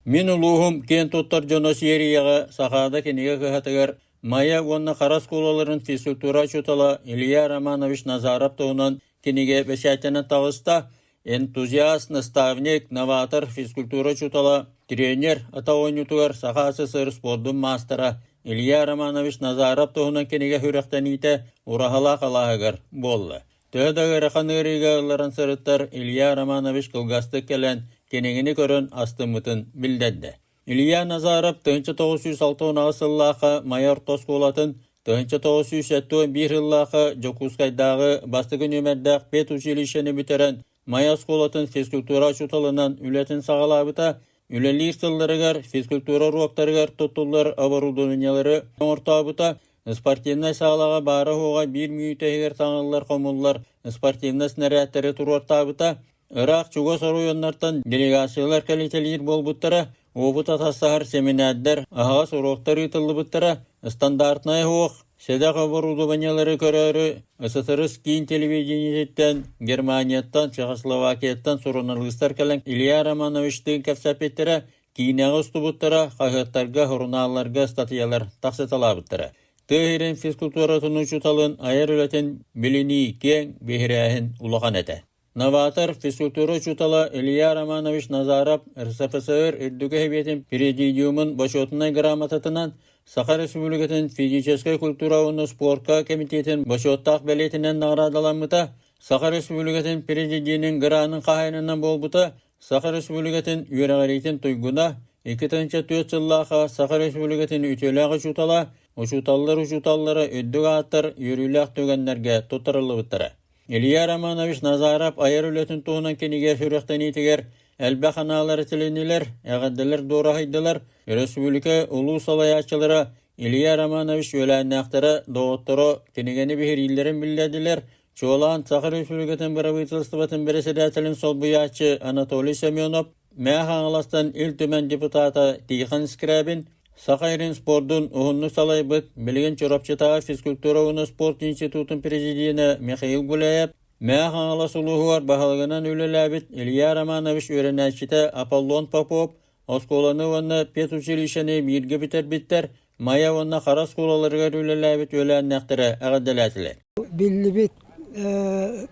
Мин улууһум киэн туттар дьоно сиэрийэҕэ Сахаада кинигэ кыһатыгар Майа уонна Хара оскуолаларын физкультура учуутала Илья Романович Назаров туһунан кинигэ бэчээттэнэн таҕыста. Энтузиаст, наставник, новатор, физкультура учуутала, тренер, ата оонньуутугар Саха СССР спордун маастара Илья Романович Назаров туһунан кинигэ сүрэхтэниитэ Ураһалаах алааһыгар буолла. Төһө да ыарахан ыарыыга ылларан сырыттар, Илья Романович кылгастык кэлэн, кинигини көрөн астыммытын биллэрдэ. Илья Назаров 1968 сыллаахха Майа орто оскуолатын, 1971 сыллаахха Дьокуускайдааҕы бастакы нүөмэрдээх педучилищены бүтэрэн, Майа оскуолатын физкультура учууталынан үлэтин саҕалаабыта, үлэлиир сылларыгар физкультура уруоктарыгар туттуллар оборудованиелары оҥортообута, спортивнай саалаҕа баара-суоҕа биир мүнүүтэ иһигэр таҥыллар-хомуллар спортивнай снарядтары туруортаабыта, ыраах-чугас оройуоннартан делегациялар кэлитэлиир буолбуттара, уопут атастаһар сэминээрдэр, аһаҕас уруоктар ыытыллыбыттара, стандартнай суох, сэдэх оборудованиелары көрөөрү СССР киин телевидениетиттэн, Германияттан, Чехословакияттан суруналыыстар кэлэн Илья Романовичтыын кэпсэппиттэрэ, киинэҕэ устубуттара, хаһыаттарга, сурунаалларга ыстатыйалар тахсыталаабыттара. Тыа сирин физкультуратын учууталын айар үлэтин билинии киэҥ, биһирээһин улахан этэ. Новатор физкультура учуутала Илья Романович Назаров РСФСР Үрдүкү Сэбиэтин Президиумун Бочуотунай грамотатынан Саха Республикатын физическэй культура уонна спорка комитетин бочуоттаах бэлиэтинэн наҕараадаламмыта, Саха Республикатын Президенин гранын хаһаайынынан буолбута, Саха Республикатын үөрэҕириитин туйгуна, 2004 сыллаахха Саха Республикатын үтүөлээх учуутала, учууталлар учууталлара үрдүк ааттар үөрүүлээх түгэннэргэ туттарыллыбыттара. Илья Романович Назаров айар үлэтин туһунан кинигэ сүрэхтэниитигэр элбэх анаалар этилиннилэр, эҕэрдэлэр дуораһыйдылар. Өрөспүүбүлүкэ улуу салайааччылара Илья Романович үөлээннээхтэрэ, доҕотторо кинигэни биһирииллэрин биллэрдилэр. Чуолаан Саха Республикатын Бырабыыталыстыбатын бэрэссэдээтэлин солбуйааччы Анатолий Семенов, Мэҥэ Хаҥаластан Ил Түмэн депутата Тихон Скрябин, Саха сирин спордун уһуннук салайбыт, билигин Чурапчытааҕы физкультура уонна спорт институтун президенэ Михаил Гуляев, Мэҥэ Хаҥалас улууһугар баһылыгынан үлэлээбит Илья Романович үөрэнээччитэ Аполлон Попов, оскуоланы уонна педучилищены бииргэ бүтэрбиттэр, Майа уонна Хара оскуолаларыгар үлэлээбит үөлээннээхтэрэ эҕэрдэлээтилэр. Биллибит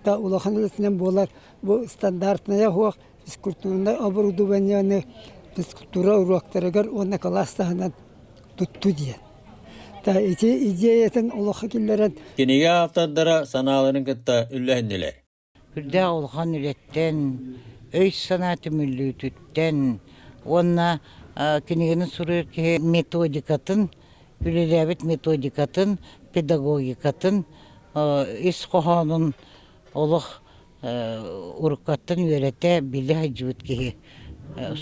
да улахан үлэтинэн буолар бу стандартная суох физкультурнай оборудованиены физкультура уруоктарыгар уонна кылаас таһынан тутту диэн. Та ити идеятын олоххо киллэрэн Кинигэ автордара санааларын кытта үллэһиннилэр. Үрдээх улахан үлэттэн, өй-санаа түмүллүүтүттэн уонна кинигэни суруйар киһи методикатын, үлэлээбит методикатын, педагогикатын ис хоһоонун олох уруккаттан үөрэтэ, билэ сылдьыбыт киһи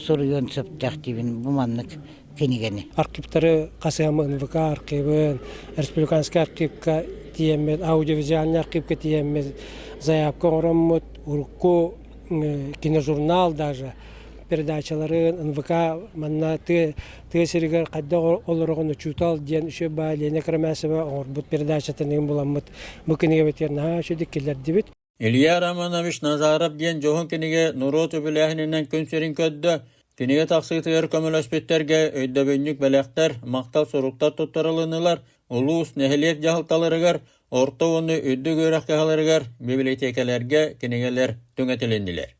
суруйуон сөптөөх диибин бу маннык кинигэни. Архивтары хасыһам НВК архивын, республиканскай архивка тиийэммит, аудиовизуальнай архивка тиийэммит заявка оҥороммут, урукку киножурнал даже передачаларын НВК манна тыа тыа сиригэр хайдах олороҕун учуутал диэн үчүгэй баай Лена Крамясова оҥорбут передачатын буламмыт бу кинигэбитигэр наһаа үчүгэй киллэрдибит. Илья Романович Назаров диэн дьоһун кинигэ норуот үбүлээһининэн күн сирин көрдө. Кинигэ тахсыытыгар көмөлөспүттэргэ өйдөбүнньүк бэлэхтэр, махтал суруктар туттарылыннылар, улуус, нэһилиэк дьаһалталарыгар, орто уонна үрдүк үөрэх кыһаларыгар, бибилэтиэкэлэргэ кинигэлэр түҥэтилиннилэр.